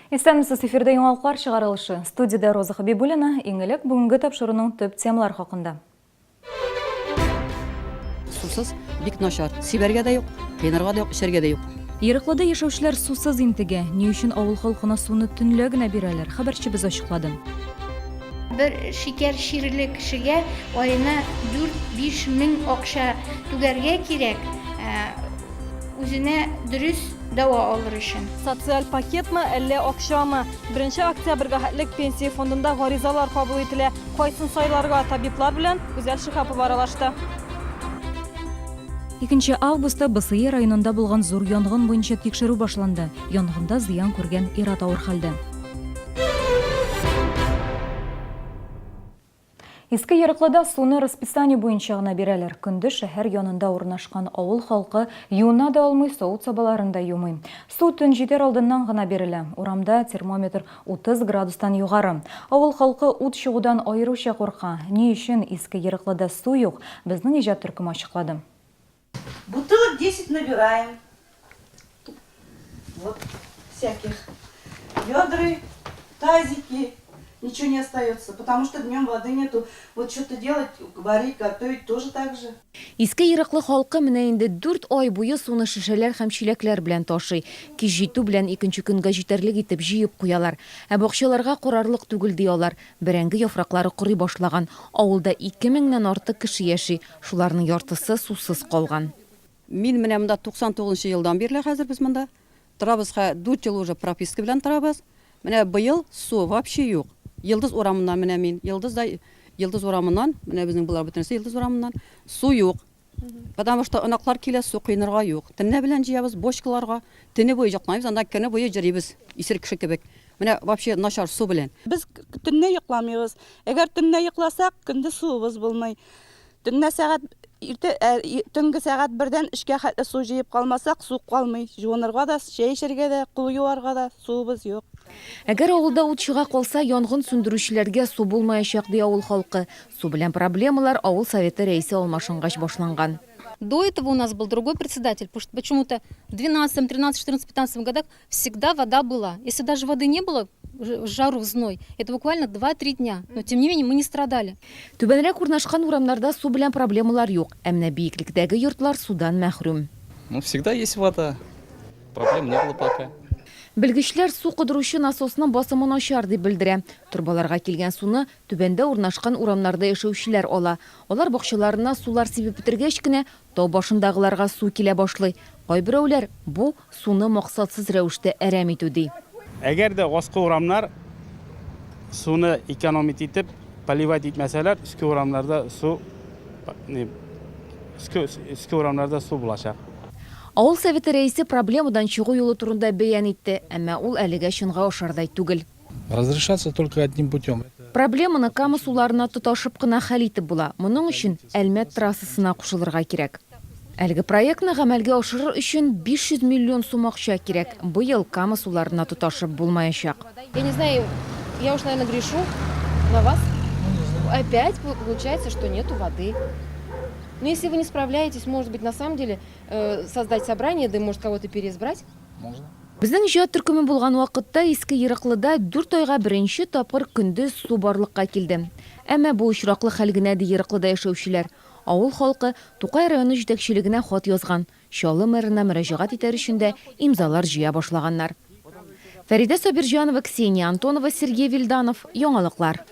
Исәнмесез, эфирдә яңалыклар чыгарылышы. Студиядә Роза Хабибуллина. Иң элек бүгенге тапшыруның төп темалары хакында. Сусыз бик начар. Сибәргә дә юк, кыйнарга да юк, эчәргә дә юк. Ерыклыда яшәүчеләр сусыз интегә. Ни өчен авыл халкына суны төнлә генә бирәләр? Хәбәрчебез ачыклады. Бер шикәр чирле кешегә аена 4-5 мең акча түгәргә кирәк, үзенә дөрес дәва алыр өчен. Социаль пакетмы, әллә акчамы? Беренче октябрьгә хәтлек Пенсия фондында гаризалар кабул ителә. Кайсын сайларга, табиблар белән Гүзәл Шиһапова аралашты. Икенче августта БСИ районында булган зур янгын буенча тикшерү башланды. Янгында зыян күргән ир-ат авыр хәлдә. Иске Ерыклыда суны расписание буенча гына бирәләр. Көндез шәһәр янында урнашкан авыл халкы юына да алмый, савыт-сабаларын да юмый. Су төн җитәр алдыннан гына бирелә. Урамда термометр 30 градустан югары. Авыл халкы ут чыгудан аеруча курка. Ни өчен Иске Ерыклыда су юк, безнең иҗат төркеме ачыклады. Бутылок десять набираем. Вот всяких. Ведры, тазики. Ничего не остается, потому что днем воды нету. Вот что-то делать, варить, готовить тоже так же. Иске Ерыклы халкы менә инде дүрт ай буе суны шешәләр һәм чиләкләр белән ташый. Кич җитү белән икенче көнгә җитәрлек итеп җыеп куялар. Ә бакчаларга карарлык түгел, ди алар. Бәрәңге яфраклары корый башлаган. Авылда ике меңнән артык кеше яши. Шуларның яртысы сусыз калган. Мин менә монда 99 нчы елдан бирле хәзер без монда торабыз хә дүрт ел уже прописка белән торабыз. Менә быел су вообще юк. Йолдыз урамыннан менә мин, Йолдыз да Йолдыз урамыннан, менә безнең болар бөтенесе Йолдыз урамыннан. Су юк. Потому что онаклар килә, су коенырга юк. Төнлә белән җыябыз бочкаларга. Төне буе йокламыйбыз, анда көне буе җөрибез, исерек кеше кебек. Менә вообще начар су белән. Без төнлә йокламыйбыз. Әгәр төнлә йокласак, көндез суыбыз булмый. Төнлә сәгать иртә, ә, төнге сәгать бердән өчкә хәтле су җыеп калмасак, су калмый. Җуынырга да, чәй эчәргә дә, кул юарга да суыбыз юк. Әгәр авылда ут чыга калса, янгын сүндерүчеләргә су булмаячак, ди авыл халкы. Су белән проблемалар авыл советы рәисе алмашынгач башланган. До этого у нас был другой председатель, потому что почему-то в двенадцатом, тринадцатом, четырнадцатом, пятнадцатом годах всегда вода была. Если даже воды не было, в жару, в зной, это буквально два-три дня. Но тем не менее мы не страдали. Түбәнрәк урнашкан урамнарда су белән проблемалар юк, ә менә биеклектәге йортлар судан мәхрүм. Ну, всегда есть вода. Проблем не было пока. Белгечләр су кудыручы насосның басымы начар дип белдерә. Торбаларга килгән суны түбәндә урнашкан урамнарда яшәүчеләр ала. Алар бакчаларына сулар сибеп бетергәч кенә, тау башындагыларга су килә башлый. Кайберәүләр, бу, суны максатсыз рәвештә әрәм итү, ди. Әгәр дә аскы урамнар суны экономить итеп, поливать итмәсәләр, өске урамнарда су, ни, өске, өске урамнарда су булачак. Авыл советы рәисе проблемадан чыгу юлы турында бәян итте, әмма ул әлегә чынга ашардай түгел. Разрешаться только одним путем. Проблеманы Кама суларына тоташып кына хәл итеп була. Моның өчен Әлмәт трассасына кушылырга кирәк. Әлеге проектны гамәлгә ашырыр өчен 500 миллион сум акча кирәк. Быел Кама суларына тоташып булмаячак. Я не знаю, я уж, наверное, грешу на вас. Опять получается, что нету воды. Но если вы не справляетесь, может быть, на самом деле создать собрание, да, может, кого-то переизбрать? Можно. Безнең иҗат төркеме булган вакытта Иске Ерыклыда дүрт айга беренче тапкыр көндез су барлыкка килде. Әмма бу очраклы хәл генә, ди Ерыклыда яшәүчеләр. Авыл халкы Тукай районы җитәкчелегенә хат язган, Чаллы мэрына мөрәҗәгать итәр өчен дә имзалар җыя башлаганнар. Фәридә Сабирҗанова, Ксения Антонова, Сергей Вильданов, Яңалыклар.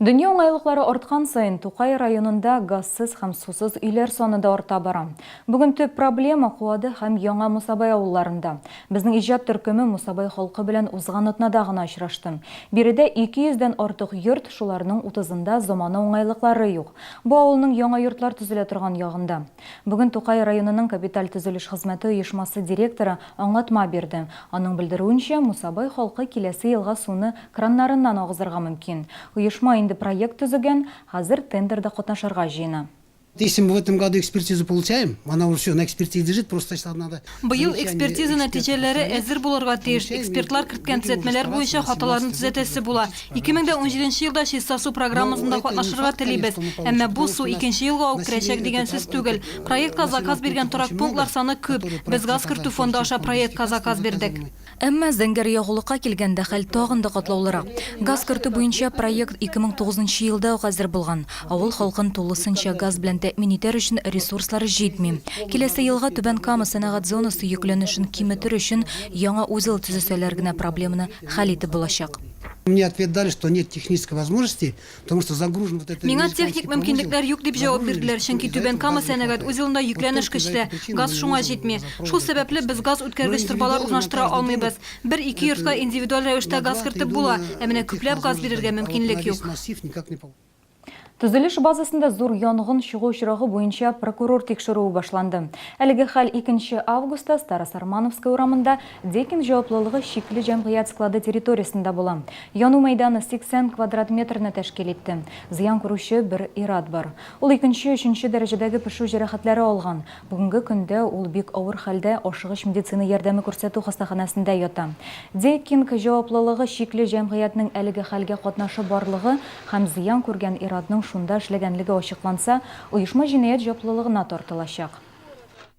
Дөнья уңайлыклары арткан саен Тукай районында газсыз һәм сусыз өйләр саны да арта бара. Бүген төп проблема Куады һәм Яңа Мусабай авылларында. Безнең иҗат төркеме Мусабай халкы белән узган атнада гына очрашты. Биредә 200 дән артык йорт, шуларның утызында замана уңайлыклары юк. Бу авылның яңа йортлар төзелә торган ягында. Бүген Тукай районының капиталь төзелеш хезмәте оешмасы директоры аңлатма бирде. Аның белдерүенчә, Мусабай халкы киләсе елга суны краннарыннан агызырга мөмкин. Оешма инде проект төзегән, хәзер тендерда катнашырга җыена. Если мы в этом году экспертизу получаем, она уже все на экспертизе лежит, просто сначала надо. Быел экспертиза нәтиҗәләре әзер булырга тиеш. Экспертлар керткән төзәтмәләр буенча хаталарны төзәтәсе була. 2017 елда Чиста су программасында катнашырга телибез. Әмма бу су икенче елга ук керәчәк дигән сүз түгел. Проектка заказ биргән торак пунктлар саны күп. Без газ кертү фонды аша проектка заказ бирдек. Әмма зәңгәр ягулыкка килгәндә хәл тагын да катлаулырак. Газ кертү буенча проект 2009 нчы елда ук әзер булган. Авыл халкын тулысынча газ белән тәэмин итәр өчен ресурслар җитми. Киләсе елга Түбән Кама сәнәгать зонасы йөкләнешен киметер өчен яңа узел төзесәләр генә проблеманы хәл итеп булачак. Мне ответ дали, что нет технической возможности, потому что загружен вот этот Миңа техник мөмкинлекләр юк дип җавап бирделәр, чөнки Түбән Кама сәнәгать узелында йөкләнеш көчле, газ шуңа җитми. Шул сәбәпле без газ үткәргеч торбалар урнаштыра алмыйбыз. Бер-ике йортка индивидуаль рәвештә газ кертеп була, ә менә күпләп газ бирергә мөмкинлек юк. Төзелеш базасында зур янгын чыгу очрагы буенча прокурор тикшерүе башланды. Әлеге хәл 2 августта Старосармановская урамында Декин җаваплылыгы чикле җәмгыять склады территориясендә була. Яну мәйданы 80 квадрат метрны тәшкил итте. Зыян күрүче бер ир-ат бар. Ул икенче, өченче дәрәҗәдәге пешү җәрәхәтләре алган. Бүгенге көндә ул бик авыр хәлдә ашыгыч медицина ярдәме күрсәтү хастаханәсендә ята. Декинг җаваплылыгы чикле җәмгыятьнең әлеге хәлгә катнашы барлыгы һәм зыян күргән ир-атның шунда эшләгәнлеге ачыкланса, оешма җинаять җаваплылыгына тартылачак.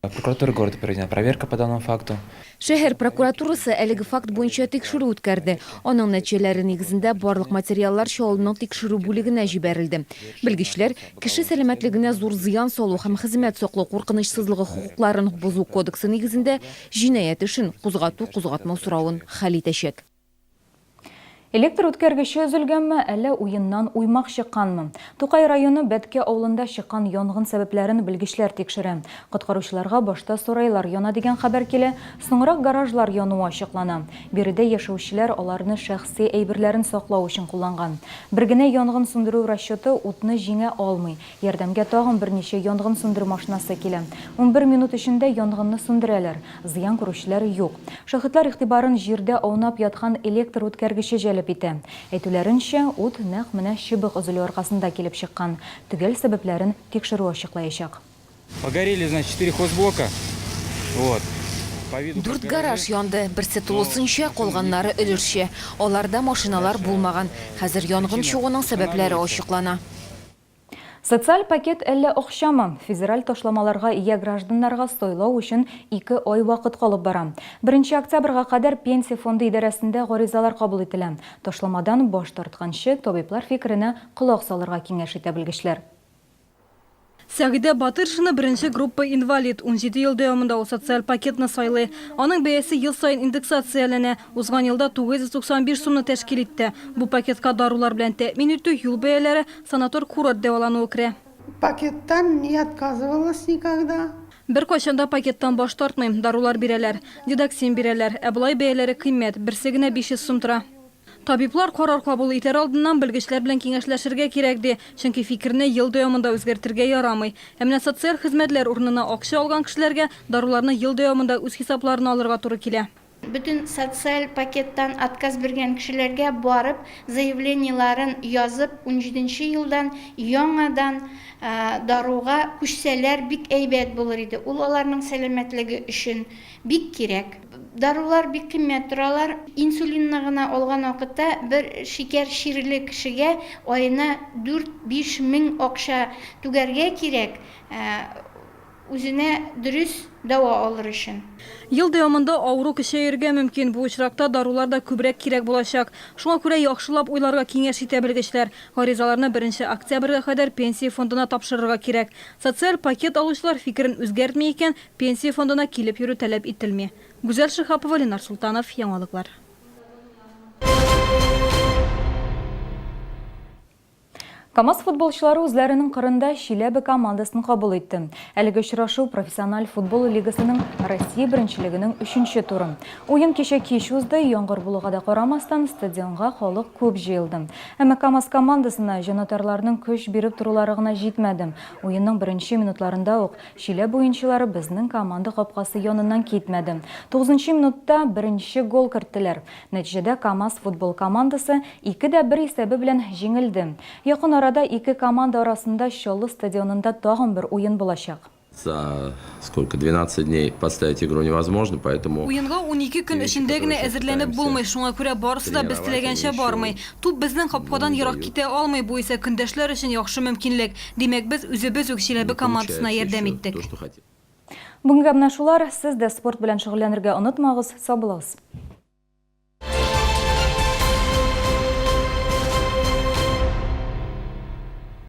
Прокуратура города проведена проверка по данному факту. Шәһәр прокуратурасы әлеге факт буенча тикшерү үткәрде. Аның нәтиҗәләре нигезендә барлык материаллар Чаллының тикшерү бүлегенә җибәрелде. Белгечләр Кеше сәламәтлегенә зур зыян салу һәм хезмәт саклау куркынычсызлыгы хокукларын бозу кодексы нигезендә җинаять эшен кузгату-кузгатмау соравын хәл итәчәк. Электр үткәргече өзелгәнме, әллә уеннан уймак чыкканмы? Тукай районы Бәтке авылында чыккан янгын сәбәпләрен белгечләр тикшерә. Коткаручыларга башта сарайлар яна дигән хәбәр килә, соңрак гаражлар януы ачыклана. Биредә яшәүчеләр аларны шәхси әйберләрен саклау өчен кулланган. Бер генә янгын сүндерү расчеты утны җиңә алмый. Ярдәмгә тагын берничә янгын сүндерү машинасы килә. 11 минут эчендә янгынны сүндерәләр. Зыян күрүчеләр юк. Шаһитлар игътибарын җирдә аунап яткан электр үткәргече җәлеп итә. Әйтүләренчә, ут нәкъ менә чыбык өзелү аркасында килеп чыккан. Төгәл сәбәпләрен тикшерү ачыклаячак. Погорели, значит, четыре хозблока. Вот. Дүрт гараж янды, берсе тулысынча, калганнары өлешчә. Аларда машиналар булмаган. Хәзер янгын чыгуның сәбәпләре ачыклана. Социаль пакет әллә акчамы? Федераль ташламаларга ия гражданнарга сайлау өчен ике ай вакыт калып бара. Беренче октябрьгә кадәр Пенсия фонды идарәсендә гаризалар кабул ителә. Ташламадан баш тартканчы, табиблар фикеренә колак салырга киңәш итә белгечләр. Сәгыйдә Батыршина беренче группа инвалид. 17 ел дәвамында ул социаль пакетны сайлый. Аның бәясе ел саен индексацияләнә. Узган елда 995 сумны тәшкил итте. Бу пакетка дарулар белән тәэмин итү, юл бәяләре, Санатор-курорт дәвалануы керә. Пакеттан не отказывалась никогда. Беркайчан да пакеттан баш тартмыйм. Дарулар бирәләр. Дедоксин бирәләр. Ә болай бәяләре кыйммәт, берсе генә 500 сум тора. Табиблар карар кабул итәр алдыннан белгечләр белән киңәшләшергә кирәк, ди. Чөнки фикерне ел дәвамында үзгәртергә ярамый. Ә менә социаль хезмәтләр урынына акча алган кешеләргә даруларны ел дәвамында үз хисапларына алырга туры килә. Бөтен социаль пакеттан отказ биргән кешеләргә барып, заявлениеларын язып, унҗиденче елдан яңадан даруга күчсәләр бик әйбәт булыр иде. Ул аларның сәламәтлеге өчен бик кирәк. Дарулар бик кыйммәт торалар. Инсулинны гына алган вакытта бер шикәр чирле кешегә аена дүрт-биш мең акча түгәргә кирәк. Үзенә дөрес дәва алыр өчен. Ел дәвамында авыру көчәергә мөмкин, бу очракта дарулар да күбрәк кирәк булачак. Шуңа күрә яхшылап уйларга киңәш итә белгечләр. Гаризаларны беренче октябрьгә кадәр Пенсия фондына тапшырырга кирәк. Социаль пакет алучылар фикерен үзгәртми икән, Пенсия фондына килеп йөрү таләп ителми. Гүзәл Шиһапова, Ленар Солтанов, Яңалыклар. КАМАЗ футболчылары үзләренең кырында Чиләбе командасын кабул итте. Әлеге очрашу профессиональ футбол лигасының Россия беренчелегенең өченче туры. Уен кичә кич узды, яңгыр булуга да карамастан, стадионга халык күп җыелды. Әмма КАМАЗ командасына җанатарларның көч биреп торулары гына җитмәде. Уенның беренче минутларында ук Чиләбе уенчылары безнең команда капкасы яныннан китмәде. Тугызынчы минутта беренче гол керттеләр. Нәтиҗәдә КАМАЗ футбол командасы 2 дә 1 исәбе белән җиңелде. Якын арада. арада ике команда арасында Чаллы стадионында тагын бер уен булачак. За сколько, 12 дней подставить игру невозможно, поэтому... Уенга 12 көн эчендә генә әзерләнеп булмый, шуңа күрә барысы да без теләгәнчә бармый. Туп безнең капкадан ерак китә алмый, бу исә көндәшләр өчен яхшы мөмкинлек. Димәк, без үзебез үк Чиләбе командасына ярдәм иттек. Бүгенгә менә шулар. Сез дә спорт белән шөгыльләнергә онытмагыз. Сау булыгыз!